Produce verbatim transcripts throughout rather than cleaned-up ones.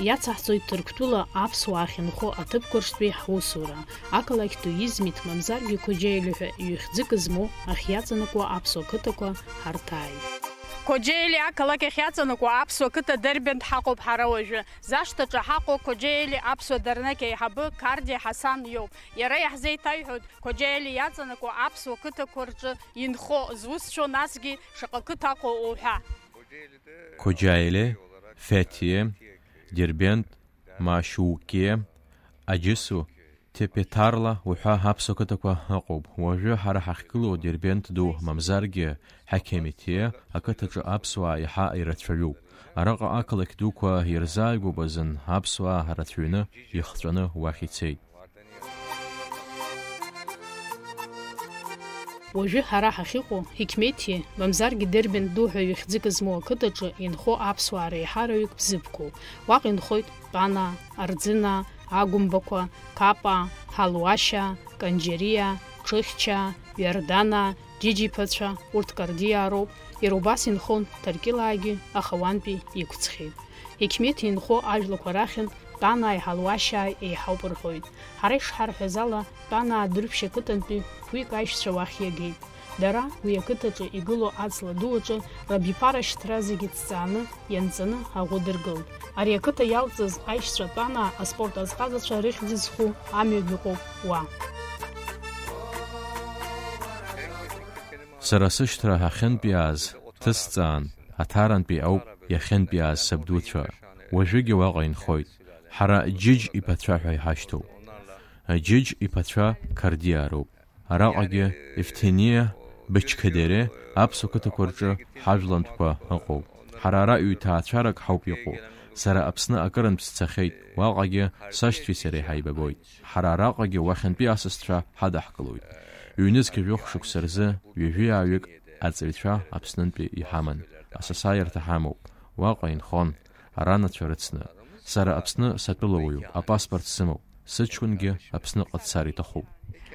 Иацаҳҵоит Ҭырқәтәыла аԥсуаа ахьынхо аҭыԥқәа рҿтәи ҳусура. Ақалақьтәи Измит, мамзаргьы Қоџьаели ҳәа ҩ-хьӡык змоу ахь иаҵанакуа аԥсуа қыҭақәа ҳарҭааит. Қоџьаели ақалақь ахь иаҵанакуа аԥсуа қыҭа Дербент ҳаҟоуп ҳара уажәы. Зашҭаҿы ҳаҟоу Қоџьаели аԥсуа дернеқь аиҳабы Қарди Ҳасан иоуп. Иара иаҳзеиҭаиҳәоит Қоџьаели иаҵанакуа аԥсуа қыҭақәа рҿы инхо, зусҭцәоу, насгьы шаҟа қыҭа ыҟоу уҳәа. Қоџьаели, Феҭиа, Дербент, Машукиа, Аџьысу, Ҭепеҭарла уҳәа аԥсуа қыҭақәа ыҟоуп. Уажәы ҳара ҳахьгылоу Дербент ду, мамзаргьы Ҳақьемеҭиа ақыҭаҿы аԥсуаа иаҳа ирацәаҩуп. Араҟа ақалақь дуқәа ирзааигәоуп азын, аԥсуаа рацәаҩны, ихҵәаны уахь ицеит. Уажәы ҳара ҳахьыҟоу Ҳақьемеҭиа, мамзаргьы Дербент ду ҳәа ҩ-хьӡык змоу ақыҭаҿы инхо аԥсуаа реиҳараҩык Бзыԥқәоуп. Уаҟа инхоит Тәанаа, Арӡынаа, Агәымбақәа, Капаа, Ҳалуашьаа, Канџьариаа, Ҽыхьчаа, Ҩарданаа, Џьыџьа иԥацәа, урҭ Қарди роуп, иара убас инхон Ҭаркьылаагьы, аха уантәи иқәҵхьеит. Ҳақьемеҭиа инхо ажәлақәа рахьынтә Тәанааи Ҳалуашьааи еиҳауп рҳәоит. Ҳара ишҳарҳәаз ала, Тәанаа Дәрыԥшь ақыҭантәи хәҩык аишьцәа уахь иагеит. Дара уи ақыҭаҿы игылоу аҵла ду аҿы рабиԥара шьҭра зегьы ҭҵааны, ианҵаны аӷәы дыргылт. Ари ақыҭа иалҵыз аишьцәа Тәанаа аспорт азҟазацәа рыхьӡ зху амҩагь ыҟоуп уа. Сара сышьҭра ахьынтәиааз ҭысҵаан, Аҭарантәи ауп иахьынтәиааз сабдуцәа. Уажәыгьы уаҟа инхоит. Ҳара Џьыџь иԥацәа ҳәа иҳашьҭоуп. Џьыџь иԥацәа Қарди роуп. Араҟагьы Ефҭениа, Бычқадере аԥсуа қыҭақәа рҿы ҳажәлантәқәа ыҟоуп. Ҳара ара ҩҭаацәарак ҳауп иҟоу. Сара Аԥсны акырынтә сцахьеит, уаҟагьы сашьцәеи сареи ҳаибабоит. Ҳара араҟагьы уахьынтәи асасцәа ҳадаҳкылоит. Ҩнызқь жәохә шықәса рзы ҩажәи ааҩык аҵаҩцәа Аԥснынтәи иҳаман. Асасааирҭа ҳамоуп. Уаҟа инхон, аранацәа рыцны. Сара Аԥсны сатәылауаҩуп, апаспорт сымоуп. Сыҷкәынгьы Аԥсныҟа дцар иҭахуп.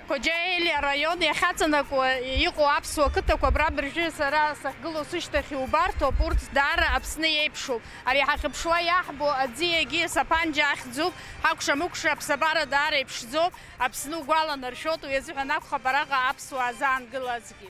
Қоџьаели араион иахьаҵанакуа иҟоу аԥсуа қыҭақәа абра абыржәы сара сахьгылоу сышьҭахь иубарҭоуп, урҭ даара Аԥсны иеиԥшуп. Ари ҳахьыԥшуа иаҳбо аӡиагьы саԥанџьа ахьӡуп, ҳакәша-мыкәша аԥсабара даара иԥшӡоуп, Аԥсны угәаланаршәоит, уи азыҳәан акәхап араҟа аԥсуаа заангылазгьы.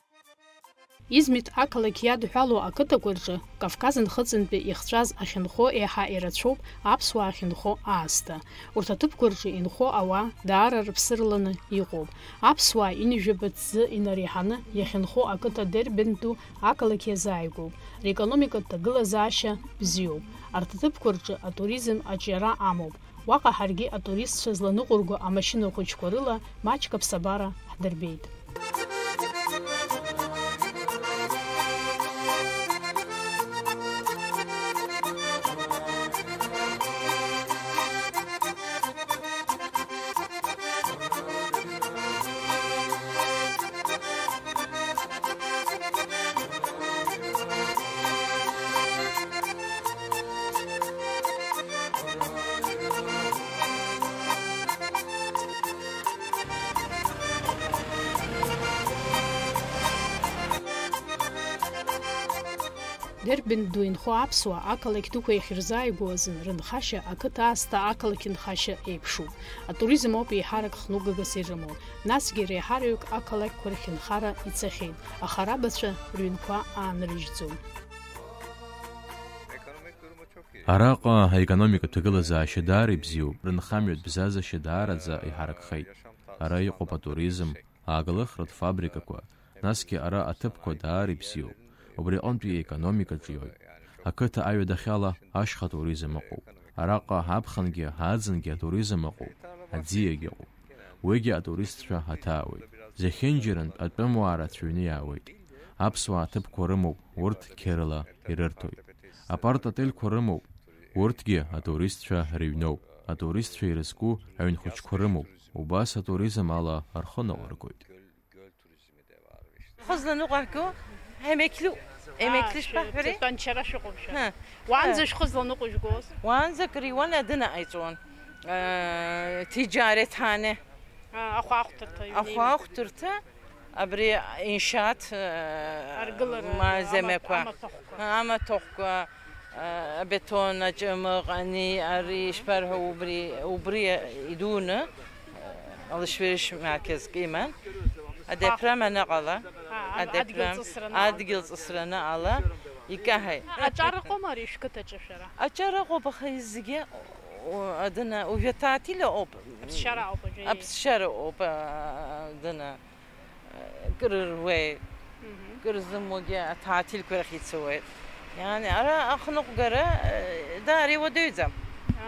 Измит ақалақь иадҳәалоу ақыҭақәа рҿы Кавказ Нхыҵынтәи ихҵәаз ахьынхо еиҳа ирацәоуп аԥсуаа ахьынхо аасҭа. Урҭ аҭыԥқәа рҿы инхо ауаа даара рыԥсы рыланы иҟоуп. Аԥсуаа ҩынҩажәаба ҭӡы инареиҳаны иахьынхо ақыҭа Дербент ду ақалақь иазааигәоуп. Рекономикатә ҭагылазаашьа бзиоуп. Арҭ аҭыԥқәа рҿы атуризм аҿиара амоуп. Уаҟа ҳаргьы атуристцәа зланыҟәырго амашьына хәыҷқәа рыла маҷк аԥсабара ҳдырбеит. Дербент ду инхо аԥсуаа ақалақь дуқәа иахьырзааигәоу азын рынхашьа ақыҭа аасҭа ақалақь нхашьа еиԥшуп. Атуризм ауп еиҳарак хныҟәгагас ирымоу, насгьы реиҳараҩык ақалақьқәа рахь нхара ицахьеит, аха арабацәа рыҩнқәа аанрыжьӡом. Араҟа аекономикатә ҭагылазаашьа даара ибзиоуп, рынхамҩатә бзазашьа даараӡа иҳаракхеит. Ара иҟоуп атуризм, ааглыхратә фабрикақәа, насгьы ара аҭыԥқәа даара ибзиоуп. Убри аҟынтәи аекономика ҿиоит. Ақыҭа аҩадахьала ашьха туризм ыҟоуп. Араҟа аԥхынгьы аӡынгьы атуризм ыҟоуп, аӡиагь ыҟоуп. Уигьы атуристцәа аҭаауеит. Зехьынџьарантә атәымуаа рацәаҩны иаауеит. Аԥсуаа аҭыԥқәа рымоуп, урҭ қьырала ирырҭоит. Апарт-отельқәа рымоуп, урҭгьы атуристцәа рыҩноуп. Атуристцәа ирызку аҩнхәыҷқәа рымоуп, убас атуризм ала рхы налыргоит. Хызланыҟәаҳго, Емеқьлу, Емеқьлу Аа, шәи-, шәбаҳҳәари? Ҭырқәтәанчара шәыҟоуп шәа. Ҳа. Уаанӡа Ҳа. Шәхызланыҟәыжәгоз? Уаанӡа акыр иуан, адәы наҟ иҵуан. Э, ҭиџьарет ҳаны. Аа, ахәаахәҭырҭа иҩны. Ахәаахәҭырҭа, абри иншааҭ, э, Аргылара, малзамақәа. Амаҭ-, амаҭәахәқәа. Амаҭәахәқәа. Абетон аҿы мыҟами, ари ишԥарҳәо, убри, убри идуны, алышәыршь мақьазк иман. Адеиԥрам аныҟала, А, адеиԥрам адгьыл ҵысраны ала. Адгьыл ҵысраны ала, икаҳаит. А, аҿар ыҟоума ари шәқыҭаҿы шәара? Аҿар ыҟоуп, аха зегьы, о, адына, уажәы аҭаҭил ыҟоуп. Аԥсшьара ауп уажәы. Аԥсшьара ыҟоуп, а, адына. Кыр руеит, Мгм. Кыр зымуагьы аҭаҭилқәа рахь ицауеит. Иани, ара ахныҟәгара, э, даара иуадаҩӡам.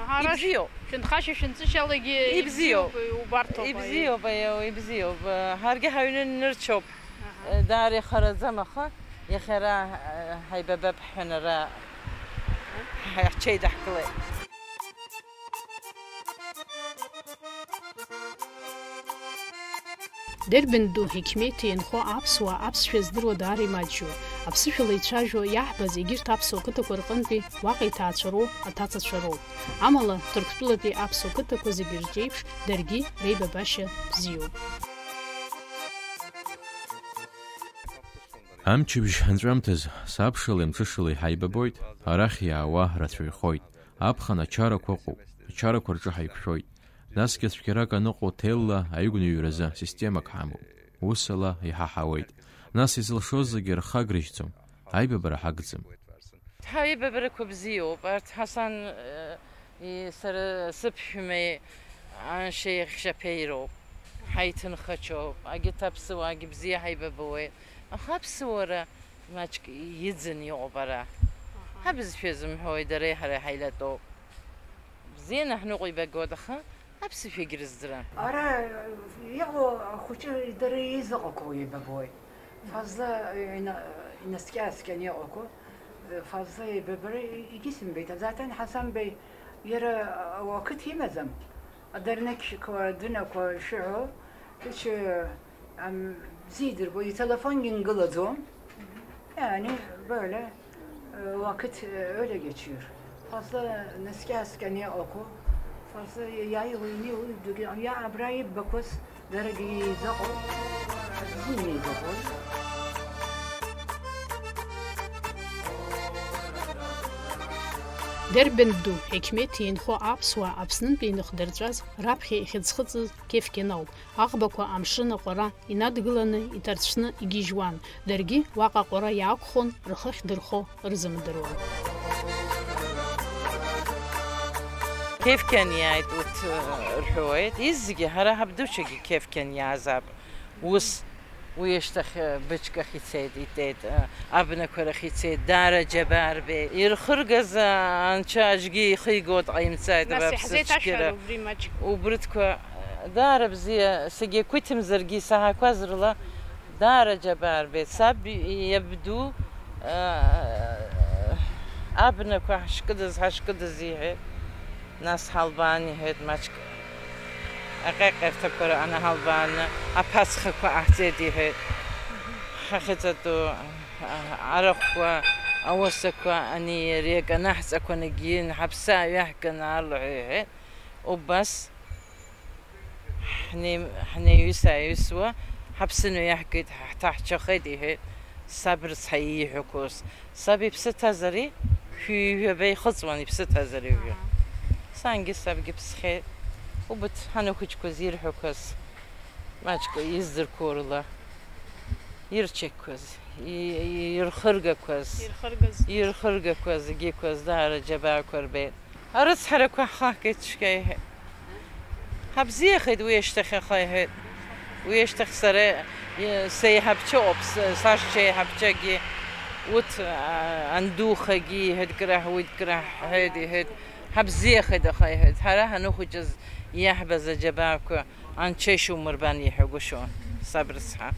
Аҳа, ара Ибзиоуп. Шәынхашьа шәынҵышьалагьы Ибзиоуп. Ибзиоуп, убарҭоуп, аиеи. Ибзиоуп, аиеи, ибзиоуп. Ҳаргьы ҳаҩны нырцәоуп. Аҳа. Э, даара ихараӡам, аха иахьа ара, э, ҳаибабап ҳҳәан, ара ҳа-, ҳҽеидаҳкылеит. Дербент ду Ҳиқьмеҭ инхо аԥсуаа аԥсшәа здыруа даара имаҷҩуп. Аԥсышәала ицәажәо иаҳбаз егьырҭ аԥсуа қыҭақәа рҟынтәи уаҟа иҭаацәа роуп, аҭацацәа роуп. Амала, Ҭырқәтәылатәи аԥсуа қыҭақәа зегьы рҿеиԥш, даргьы реибабашьа бзиоуп. Амчыбжь анҵәамҭаз, сабшалеи мҽышалеи ҳаибабоит, арахь иаауа рацәаҩхоит. Аԥхын ачарақәа ыҟоуп, ачарақәа рҿы ҳаиқәшәоит. Насгьы цәгьарак аныҟоу ҭелла аҩгәныҩразы системак ҳамоуп. Усала иҳаҳауеит. Нас изылшоз зегьы рхы агрыжьӡом, аибабара ҳагӡам. Ҳаибабарақәа бзиоуп, арҭ Ҳасан, э, и-, сара сыԥшәмеи аншьеи иахьшьаԥеи роуп. Ҳаиҭынхацәоуп, агьыҭ аԥсуаагьы бзиа ҳаибабауеит. Аха аԥсуара маҷк иӡын иҟоуп ара. Аҳа. Ҳабызшәа зымҳәои, дареи ҳареи ҳаилатәоуп. Бзианы ҳныҟәибагоит, аха аԥсышәагь рыздырам. Ара иҟоу ахәыҷы дара еизыҟақәоу еибабоит. Фазла ина-, инаскьа-ааскьаны иҟақәоу, Фазла еибабара егьысымбеит. Азаҭан Ҳасан Беи иара ақыҭа имаӡам. Адырнықьқәа, адынақәа шәыҳәо, ишьы, ам, бзидырбо, ителефонгьы нгылаӡом. Иани, бөле, э, вакыт, э, öyle geçiyor. Фазла наскьа-ааскьаны иҟақәоу, фазла иааиуеи, иа абра иббақәаз, даргьы еизыҟоуп, бзианы еибабоит. Дербент ду, Ҳиқьмеҭ инхо аԥсуаа Аԥснынтәи иныхдырҵәаз, раԥхьа ихьыӡхыҵыз Кефкин ауп. Аӷбақәа амшын аҟәара инадгыланы, иҭарцәны игьежьуан. Даргьы уаҟа аҟәара иаақәхон, рхы ахьдырхо рзымдыруан. Кефкин иааит, урҭ, рҳәауеит. Изегьы, ҳара ҳабдуцәагьы Кефкин иаазаап. Ус, уи ашьҭахь, бычкахь ицеит, итеит, абнақәа рахь ицеит, даара џьабаа рбеит. Ирхыргаз, анцәа аӡәгьы ихы игоит ҟаимҵааит. Нас абра иаҳзеиҭашәҳәар аԥсыцәгьара. Убри маҷк. Убрытәқәа, даара бзиа, сегьақәиҭымзаргьы исаҳақәаз рыла, даара џьабаа рбеит. Саб иабду, а, абнақәа ҳашкыдыз, ҳашкыдыз иҳәеит. Нас ҳалбаан иҳәеит, маҷк аҟьаҟьарҭақәа анаҳалбааны, аԥацхақәа ҟаҳҵеит иҳәеит. Ҳахьыҵатәоу, а, арахәқәа, ауасақәа, ани иареи аканаҳҵақәа нагьын, ҳаԥсы ааҩаҳкын аарлаҳәа иҳәеит. Убас Ҳнеи-, ҳнеиҩыс-ааҩысуа, ҳаԥсы ныҩаҳкит, ҳҭаҳцәахеит, иҳәеит, саб рыцҳа ииҳәақәоз. Саб иԥсы ҭазари, шәи ҩажәаба ихыҵуан иԥсы ҭазар ҩажәа. Сангьы сабгьы ԥсхьеит. Убарҭ ҳанахәыҷқәаз ирҳәақәаз, маҷк издырқәо рыла, ирчақәаз, и-, и-, ирхыргақәаз, Ирхыргаз. Ирхыргақәаз, егьиқәаз даара џьабаақәа рбеит. Арыцҳарақәа ҳхаҳгеит цәгьа, иҳәеит. Ҳабзиахеит уи ашьҭахь, аха, иҳәеит. Уи ашьҭахь сара, е, сеиҳабчоуп, с-, сашьцәа еиҳабчагьы, урҭ, а, андухагьы, иҳәеит, краҳуеит, краҳҳәеит, иҳәеит. Ҳабзиахеит, аха, иҳәеит, ҳара ҳаныхәыҷыз иаҳбаз аџьабаақәа анцәа ишумырбан, иҳәагәышьон саб рыцҳа.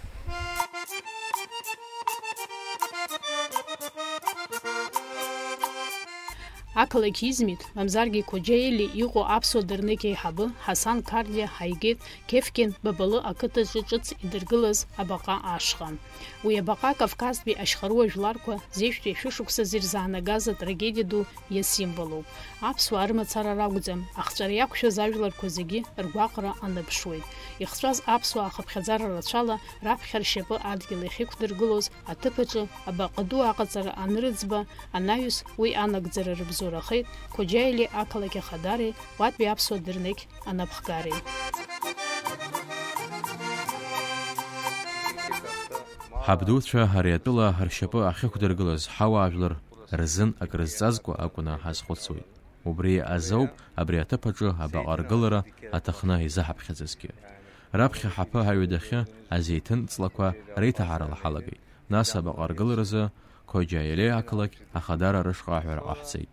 Ақалақь Измит, мамзаргьы Қоџьаели иҟоу аԥсуа дырнеқь еиҳабы Ҳасан Қардиа ҳаигеит Кефкин Бабалы ақыҭаҿы ҿыц идыргылаз абаҟа ашҟа. Уи абаҟа Кавказтәи ашьхарыуа жәларқәа зежәтәи ашәышықәсазы ирзаанагаз атрагедиа ду иасимволуп. Аԥсуаа рымацара ракәӡам, ахҵәара иақәшәаз ажәларқәа зегьы ргәаҟра аныԥшуеит. Ихҵәаз аԥсуаа ахыԥхьаӡара рацәала раԥхьа ршьапы адгьыл иахьықәдыргылоз аҭыԥ аҿы абаҟа ду аҟаҵара анрыӡба, анаҩс уи анагӡара рыбзоурахеит Қоџьаели ақалақь ахадареи уатәи аԥсуа дырнеқь анапхгареи. Ҳабдуцәа ари атәыла ршьапы ахьықәдыргылаз ҳауаажәлар рзын акрызҵазкуа акәны ҳазхәыцуеит. Убри азоуп абри аҭыԥ аҿы абаҟа ргылара аҭахны изаҳаԥхьаӡазгьы. Раԥхьа ҳаԥы ҳаҩадахьы азеиҭын ҵлақәа реиҭаҳарала ҳалагеит. Нас абаҟа ргыларазы Қоџьаели ақалақь ахадара рышҟа аҳәара ҟаҳҵеит.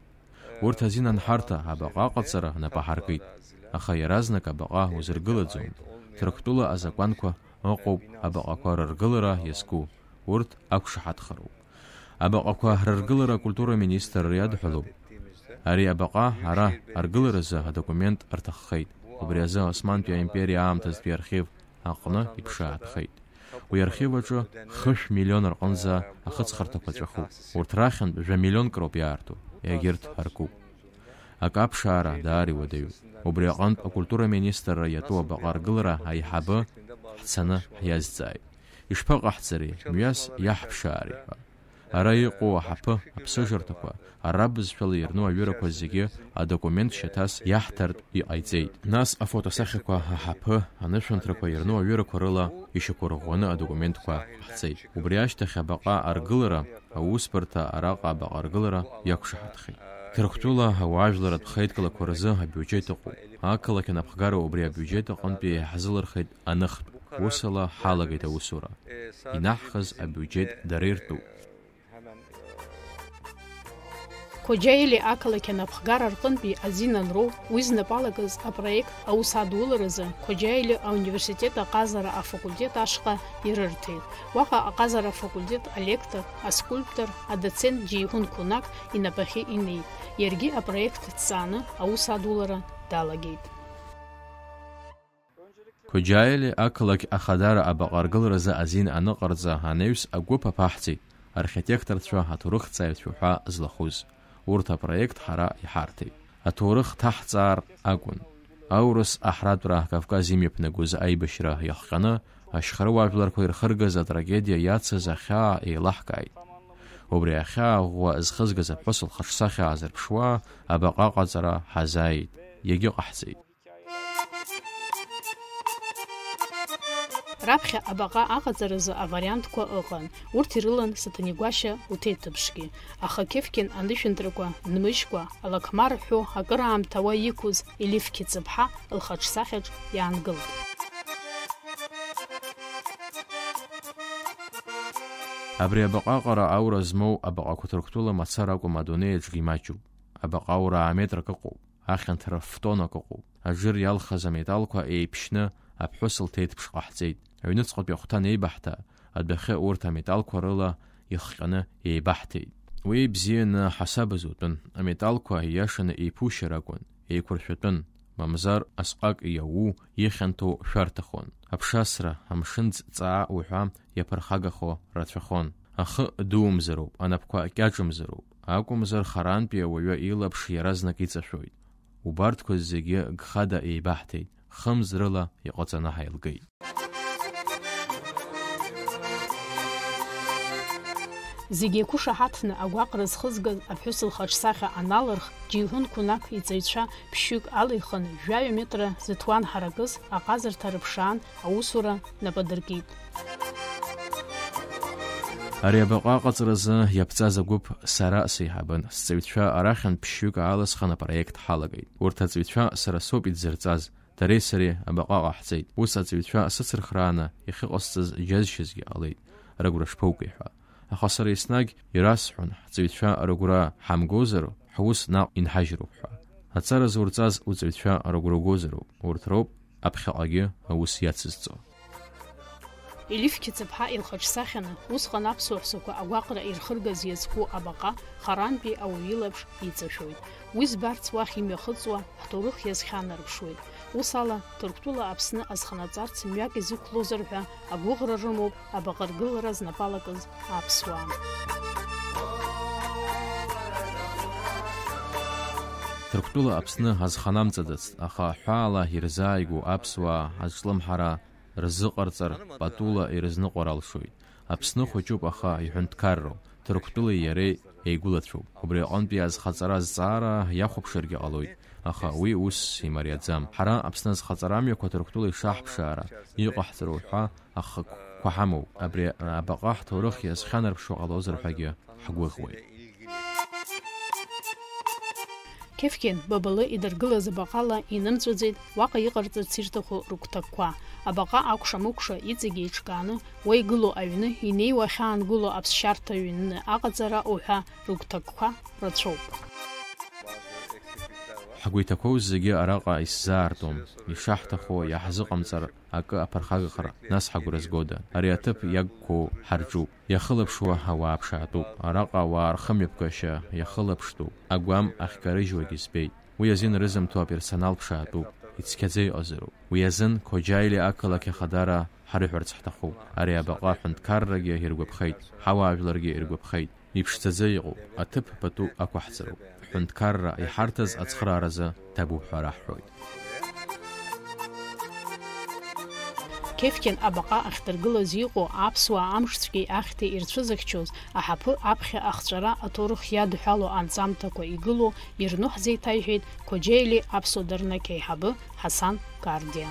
Урҭ азин анҳарҭа, абаҟа аҟаҵара нап аҳаркит. Аха иаразнак абаҟа узыргылаӡом. Ҭырқәтәыла азакәанқәа ыҟоуп абаҟақәа рыргылара иазку. Урҭ ақәшаҳаҭхароуп. Абаҟақәа рыргылара акультура министр иадҳәалоуп. Ари абаҟа ара аргыларазы адокумент рҭаххеит. Убри азы Османтәи аимпериа аамҭазтәи архив аҟны иԥшаатәхеит. Уи архив аҿы хышә миллион рҟынӡа ахыҵхырҭақәа ҵәахуп. Урҭ рахьынтә жәа миллионк роуп иаарту, егьырҭ аркуп. Акы аԥшаара даара иуадаҩуп. Убри аҟынтә акультура министрра иатәу абаҟа аргылара аиҳабы ҳцаны ҳиазҵааит. Ишԥаҟаҳҵари, мҩас иаҳԥшаари ҳәа? Ара иҟоу аҳаԥы, аԥсыжырҭақәа, араб бызшәала ирну аҩырақәа зегьы адокумент шьаҭас иаҳҭартә иҟаиҵеит. Нас афотосахьақәа аҳаԥы, анышәынҭрақәа ирну аҩырақәа рыла ишьақәырӷәӷәаны адокументқәа ҟаҳҵеит. Убри ашьҭахь абаҟа аргылара аусбарҭа араҟа абаҟа аргылара иақәшаҳаҭхеит. Ҭырқәтәыла ауаажәларратә хеидкылақәа рзы абиуџьет ыҟоуп. Ақалақь анапхгара убри абиуџьет аҟынтәи иаҳзылырхит аныхтә. Усала ҳалагеит аусура. Инаҳхыз абиуџьет дара иртәуп. Қоџьаели ақалақь анапхгара рҟынтәи азин анроу, уи знапалакыз апроект аус адуларазы Қоџьаели ауниверситет аҟазара афакультет ашҟа ирырҭеит. Уаҟа аҟазара афакультет алектор, аскульптор, адоцент Џьеиҳун Қунақ инапахьы инеит. Иаргьы апроект дҵааны аус адулара далагеит. Қоџьаели ақалақь ахадара абаҟа аргыларазы азин аныҟарҵа анаҩс агәыԥ аԥаҳҵеит, архитекторцәа, аҭоурыхҭҵааҩцәа ҳәа злахәыз. Урҭ апроект ҳара иҳарҭеит. Аҭоурых ҭаҳҵаар акәын. Аурыс аҳратәра Кавказ имҩаԥнагоз аибашьра иахҟьаны, ашьхаруаажәларқәа ирхыргаз атрагедиа иацыз ахьаа еилаҳкааит. Убри ахьаа ӷәӷәа зхызгаз аԥҳәыс лхаҿсахьа аазырԥшуа, абаҟа аҟаҵара ҳазааит. Иагьыҟаҳҵеит. Раԥхьа абаҟа аҟаҵаразы авариантқәа ыҟан, урҭ ирылан Саҭанеи Гәашьа лҭеиҭыԥшгьы, аха Кефкин анышәынҭрақәа нмыжькәа, алақмар ҳәо акыраамҭа уа иқәыз Елифқьы цыԥҳа лхаҿсахьаҿ иаангылт. Абри абаҟа аҟара аура змоу абаҟақәа Ҭырқәтәыла мацара акәым, адунеи аҿгьы имаҷуп. Абаҟа аура аметрак ыҟоуп. Ахьанҭара фтонак ыҟоуп. Аџыр иалхыз аметалқәа еиԥшьны аԥҳәыс лҭеиҭԥш ҟаҳҵеит. Аҩныҵҟатәи ахәҭа анеибаҳҭа, адәахьы урҭ аметалқәа рыла ихҟьаны еибаҳҭеит. Уи бзианы ҳасабыз утәын. Аметалқәа ииашаны еиԥушьар акәын, еиқәыршәатәын, мамзар асҟак иауу, ихьанҭоу шәарҭахон. Аԥшасра, амшын ҵаа уҳәа иаԥырхагахо рацәахон. Ахы дуумзароуп, анапқәа кьаҿымзароуп. Акәымзар, харантәи ауаҩы илаԥш иаразнак иҵашәоит. Убарҭқәа зегьы гхада еибаҳҭеит, хымз рыла иҟаҵаны ҳаилгеит. Зегьы еиқәышаҳаҭны агәаҟра зхызгаз аԥҳәыс лхаҿсахьа аналырх, Џьеиҳун Қунақ иҵаҩцәа ԥшьҩык алихын, жәаҩа метра зыҭуан ҳаракыз аҟазарҭа рыԥшаан аусура нап адыркит. Ари абаҟа аҟаҵаразы иаԥҵаз агәыԥ сара сеиҳабын. Сҵаҩцәа арахьынтә ԥшьҩык аалысхын апроект ҳалагеит. Урҭ аҵаҩцәа сара соуп идзырҵаз, дареи сареи абаҟа ҟаҳҵеит. Ус аҵаҩцәа сыцырхрааны иахьыҟасҵаз џьазшьазгьы ҟалеит, рыгәра шԥоугеи ҳәа. Аха сара еснагь ирасҳәон, ҳҵаҩцәа рыгәра ҳамгозар, ҳус наҟ инҳажьроуп ҳәа. Аҵара зурҵаз уҵаҩцәа рыгәра угозароуп, урҭ роуп аԥхьаҟагьы аус иацызҵо. Елиф Қьыцыԥҳа илхаҿсахьаны, усҟан аԥсуа ҳәсақәа агәаҟра ирхыргаз иазку абаҟа харантәи ауаҩы илаԥш иҵашәоит. Уи збарц уахь имҩахыҵуа ҳҭоурых иазхьанарԥшуеит. Ус ала, Ҭырқәтәыла Аԥсны азханаҵарц мҩак изықәлозар ҳәа агәыӷра рымоуп абаҟа ргылара знапалакыз аԥсуаа. Ҭырқәтәыла Аԥсны азханамҵадацт, аха аҳәаала ирзааигәоу аԥсуаа азҿлымҳара рзыҟарҵар патула ирызныҟәар алшоит. Аԥсны хәыҷуп, аха иҳәынҭқарроуп. Ҭырқәтәылеи иареи еигәылацәоуп. Убри аҟынтәи азхаҵара азҵаара иахәаԥшыргьы ҟалоит, аха уи ус имариаӡам. Ҳара Аԥсны азхаҵара амҩақәа Ҭырқәтәыла ишаҳԥшаара, иҟаҳҵароу ҳәа ахықәкқәа ҳамоуп. Абри абаҟа ҳҭоурых иазхьанарԥшуа ҟалозар ҳәагьы ҳгәыӷуеит. Кефкин Бабалы идыргылаз абаҟала инымҵәаӡеит уаҟа иҟарҵарц ирҭаху рыгәҭакқәа. Абаҟа акәша-мыкәша иҵегьы еиҿкааны, уа игылоу аҩны инеиуа ахьаангыло аԥсшьарҭа ҩныны аҟаҵара уҳәа рыгәҭакқәа рацәоуп. Ҳгәы иҭақәоу зегьы араҟа исзаартуам, ишаҳҭаху иаҳзыҟамҵар акы аԥырхагахара, нас ҳагәра згода? Ари аҭыԥ иагқәоу ҳарҿуп. Иахылаԥшуа ауаа ԥшаатәуп. Араҟа ауаа рхымҩаԥгашьа иахылаԥштәуп. Агәам ахькарыжьуагьы збеит. Уи азин рызымҭо аперсонал ԥшаатәуп. Ицқьаӡа иҟазароуп. Уи азын Қоџьаили ақалақь ахадара ҳарыҳәарц ҳҭахуп. Ари абаҟа аҳәынҭқаррагьы иргәаԥхеит, ҳауаажәларгьы иргәаԥхеит. Иԥшӡаӡа иҟоуп, аҭыԥ пату ақәаҳҵароуп. Ҳҳәынҭқарра иҳарҭаз ацхырааразы ҭабуп ҳәа раҳҳәоит. Кефкин абаҟа ахьдыргылаз иҟоу аԥсуаа амшцәгьеи ахьҭеи ирцәызыхьчоз аҳаԥы аԥхьа ахҵәара аҭоурых иадҳәало анҵамҭақәа игылоу ирну ҳзеиҭаиҳәеит Қоџьаили аԥсуа дырнақь аиҳабы Ҳасан Кардиа.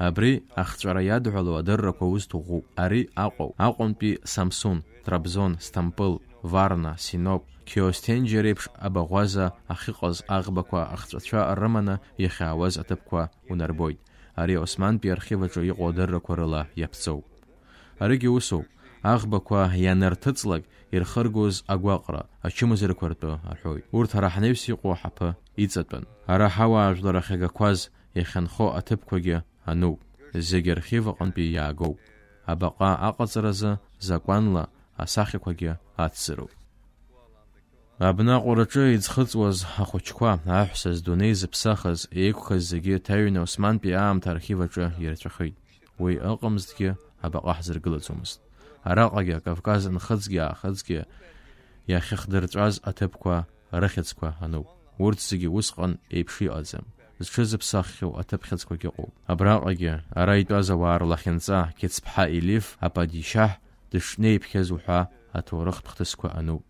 Абри ахҵәара иадҳәалоу адыррақәа узҭ уӷәӷәоуп. Ари Аҟәа, Аҟәантәи Самсун, Трабзон, Сҭампыл, Варна, Синоп, Қьиостенџьа реиԥш абаӷәаза ахьыҟаз аӷбақәа ахҵәацәа рыманы иахьаауаз аҭыԥқәа унарбоит. Ари Османтәи архив аҿы иҟоу адыррақәа рыла иаԥҵоуп. Аригьы усоуп, аӷбақәа ианырҭыҵлак ирхыргоз агәаҟра, ачымазарақәа ртәы аҳәоит. Урҭ ара ҳнаҩс иҟоу аҳаԥы иҵатәан. Ара ҳауаажәлар ахьагақәаз иахьынхо аҭыԥқәагьы ануп, зегь архив аҟынтәи иаагоуп. Абаҟа аҟаҵаразы закәанла асахьақәагьы ацзароуп. Абна аҟәараҿы иӡхыҵуаз ахәыҷқәа, аҳәса здунеи зыԥсахыз, еиқәхаз зегьы ҭаҩны Османтәи аамҭа архив аҿы ирацәахеит. Уи ыҟамызҭгьы абаҟа ҳзыргылаӡомызт. Араҟагьы Кавказ нхыҵгьы-аахыҵгьы иахьыхдырҵәаз аҭыԥқәа рыхьӡқәа ануп. Урҭ зегьы усҟан еиԥш иҟаӡам. Зҽызыԥсаххьоу аҭыԥхьыӡқәагь ыҟоуп. Абраҟагьы, ара итәаз ауаа рлахьынҵа, Қьыцԥҳа Елиф, ападишаҳ дышнеиԥхьаз уҳәа аҭоурыхтә хҭысқәа ануп.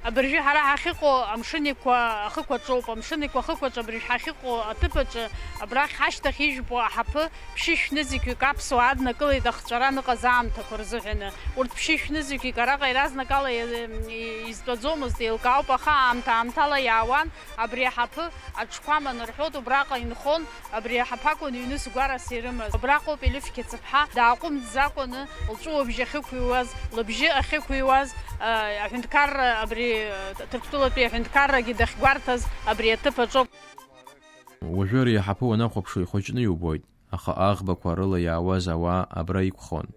Абыржәы ҳара ҳахьыҟоу амшын еиқәа ахықәаҿоуп. Амшын еиқәа ахықәаҿ абыржәы ҳахьыҟоу аҭыԥ аҿы, абрахь ҳашьҭахь ижәпоу аҳаԥы ԥшьышә нызқьҩык аԥсуаа аднакылеит ахҵәара аныҟаз аамҭақәа рзыҳәаны. Урҭ ԥшьышә нызқьҩык араҟа иаразнакала и-, и-, изтәаӡомызт, еилкаауп, аха аамҭа-аамҭала иаауан. Абри аҳаԥы аҽқәа манырҳәоит, убраҟа инхон, абри аҳаԥы акәын ҩныс гәарас ирымаз. Абраҟоуп Елиф Қьыцыԥҳа дааҟәымҵӡакәаны лҵәыуабжьы ахьықәыҩуаз, лыбжьы ахьықәыҩуаз, а, аҳәынҭқарра, абри, а, Ҭырқәтәылатәи аҳәынҭқаррагьы дахьгәарҭаз абри аҭыԥ аҿоуп. Уажәы ари аҳаԥы уанахәаԥшуа ихәыҷны иубоит. Аха аӷбақәа рыла иаауаз ауаа абра иқәхон,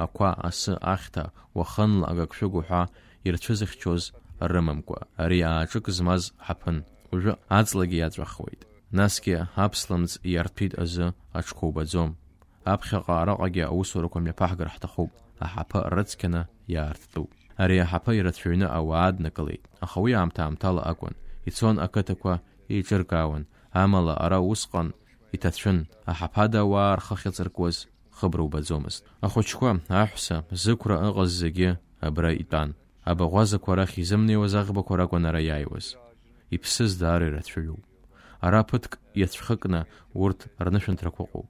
ақәа, асы, ахьҭа, уахынла агыгшәыг уҳәа ирцәызыхьчоз рымамкәа, ари ааҿык змаз ҳаԥын. Уажәы аҵлагьы иаҵәахуеит. Насгьы аԥслымӡ иарҭәит азы аҽқәа убаӡом. Аԥхьаҟа араҟагьы аусурақәа мҩаԥаҳгар ҳҭахуп, аҳаԥы рыцқьаны иаартытәуп. Ари аҳаԥы ирацәаҩны ауаа аднакылеит, аха уи аамҭа-аамҭала акәын, ицон ақыҭақәа еиҿыркаауан, амала ара усҟан иҭацәын, аҳаԥада ауаа рхы ахьыҵаркуаз хыбра убаӡомызт. Ахәыҷқәа, аҳәса, зықәра ыҟаз зегьы абра итәан. Абаӷәазақәа рахь изымнеиуаз аӷбақәа ракәын ара иааиуаз. Иԥсыз даара ирацәаҩуп. Ара ԥыҭк иацәхыкны урҭ рнышәынҭрақәа ыҟоуп.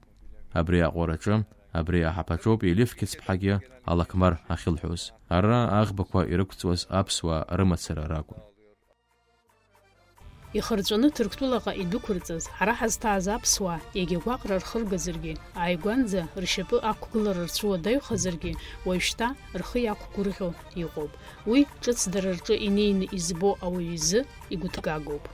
Абри аҟәараҿы, абри аҳаԥаҿоуп Елиф Қьыцԥҳагьы алақмар ахьылҳәоз. Ара аӷбақәа ирықәҵуаз аԥсуаа рымацара ракәын. Ихырҵәаны Ҭырқәтәылаҟа идәықәырҵаз, ара ҳазҭааз аԥсуаа, егьа гәаҟра рхыргазаргьы, ааигәанӡа ршьапы ақәгылара рцәуадаҩхазаргьы, уажәшьҭа рхы иақәгәырӷьо иҟоуп. Уи ҿыц дара рҿы инеины избо ауаҩы изы игәыҭгагоуп.